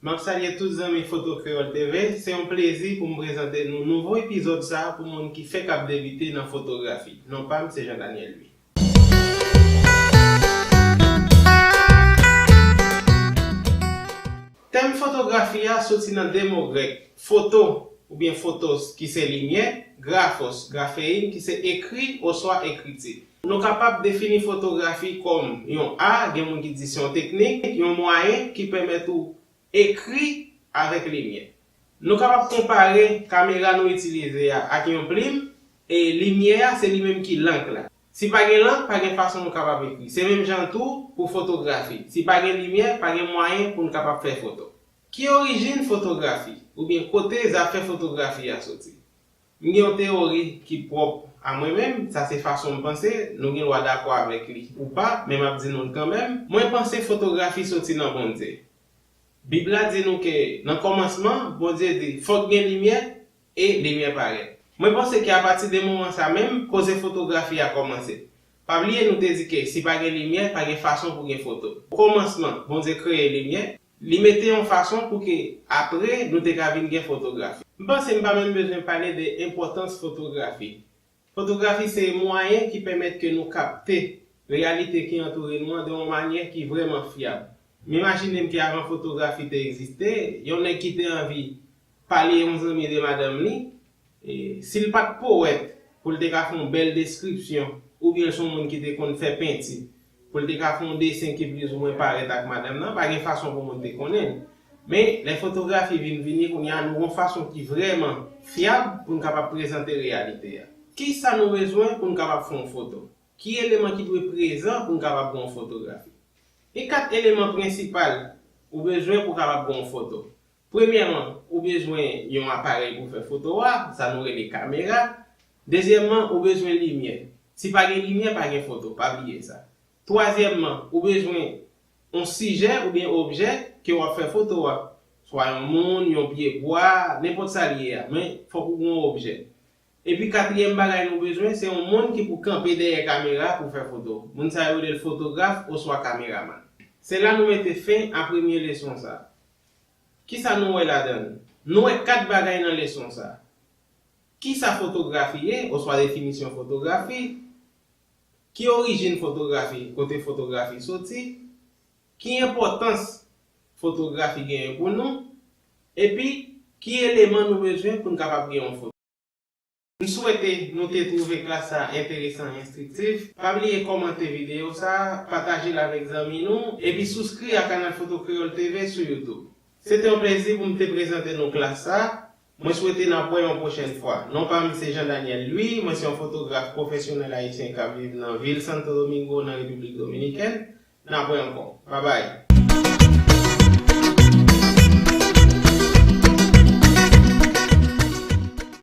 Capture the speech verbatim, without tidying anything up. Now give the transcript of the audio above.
M ap salye tout zanmi Foto Kreyòl T V. Se yon plezi pou m prezante nou nouvo epizòd sa a pou moun ki fèk ap debite nan fotografi. Non pa m se Jean Daniel Louis. Tèm fotografi a soti nan de mo grèk, foto oubyen photos ki se limyè, graphos, grafeyin ki se ekri oswa ekriti. Nou kapab defini fotografi kòm yon a, gen moun ki di se yon teknik, yon mwayen ki pèmèt ou ekri avèk limyè. Nou kapab konpare kamera nou itilize a ak yon plim, e limyè a se li menm ki lank la. Si pa gen lank, pa gen fason nou kapab ekri. Se menm jan tou pou fotografi. Si pa gen limyè, pa gen mwayen pou n kapab fè foto. Ki orijin fotografi, oubyen kote zafè fotografi a soti? M gen yon teyori ki pwòp a mwen menm, sa se fason m panse, nou gen dwa dakò avèk li ou pa, men m ap di nou l kanmenm. Mwen panse fotografi soti nan Bondye. Bib la di nou ke nan kòmansman, Bondye di, fòk gen limyè, e limyè parèt. Mwen panse ke apati de moman sa menm, koze fotografi a kòmanse. Pa bliye nou te di ke si pa gen limyè, pa gen fason pou gen foto. Okòmansman, Bondye kreye limyè, li mete yon fason pou ke apre nou te ka vin gen fotografi. M panse m pa menm bezwen pale de enpòtans fotografi. Fotografi se mwayen ki pèmèt ke nou kapte reyalite ki antoure nou an de yon manyè ki vrèman fyab. M imajine m ke avan fotografi te egziste, yon nèg ki te anvi pale yon zanmi de madanm li, e, si l pa t powèt pou l te ka fè yon bèl deskripsyon, oubyen l se yon moun ki te konn fè penti, pou l te ka fè yon desen ki plizoumwen parèt ak madanm nan, pa gen fason pou moun te konnen l. Men, lè fotografi vin vini, kounye a nou gon fason ki vrèman fyab pou n kapab prezante reyalite a. Kisa nou bezwen pou n kapab fè yon foto? Ki eleman ki dwe prezan pou n kapab gen yon fotografi? Gen kat eleman prensipal ou bezwen pou w kapab gen yon foto. Premyèman, ou bezwen yon aparèy pou fè foto a, sa nou rele kamera. Dezyèmman, ou bezwen limyè. Si pa gen limyè, pa gen foto, pa bliye sa. Twazyèmman, ou bezwen yon sijè oubyen objè ke w ap fè foto a. Swa yon moun, yon pye bwa, nenpòt sa l ye a, men fòk ou gen yon objè. Epi katriyèm bagay nou bezwen, se yon moun ki pou kanpe dèyè kamera pou fè foto. Moun sa yo rele l fotograf oswa kameramann. Se la nou mete fen a premye leson sa. Kisa nou wè ladan l? Nou wè kat bagay nan leson sa. Kisa fotografi ye, oswa definisyon fotografi? Ki orijin fotografi, kote fotografi soti? Ki enpòtans fotografi genyen pou nou? Epi, ki eleman nou bezwen pou n kapab gen yon foto? M swete nou te twouve klas sa a enteresan e enstriktif. Pa bliye kòmante videyo sa a, pataje l avèk zanmi nou, epi souskri a kanal Foto Kreyòl T V sou YouTube. Se te yon plezi pou m te prezante nou klas sa a. Mwen swete n ap wè yon pwochèn fwa. Non pa m se Jean Daniel Louis, mwen se yon fotograf pwofesyonèl ayisyen k ap viv nan vil Santo Domingo, nan Repiblik Dominikèn. N ap wè ankò. Babay.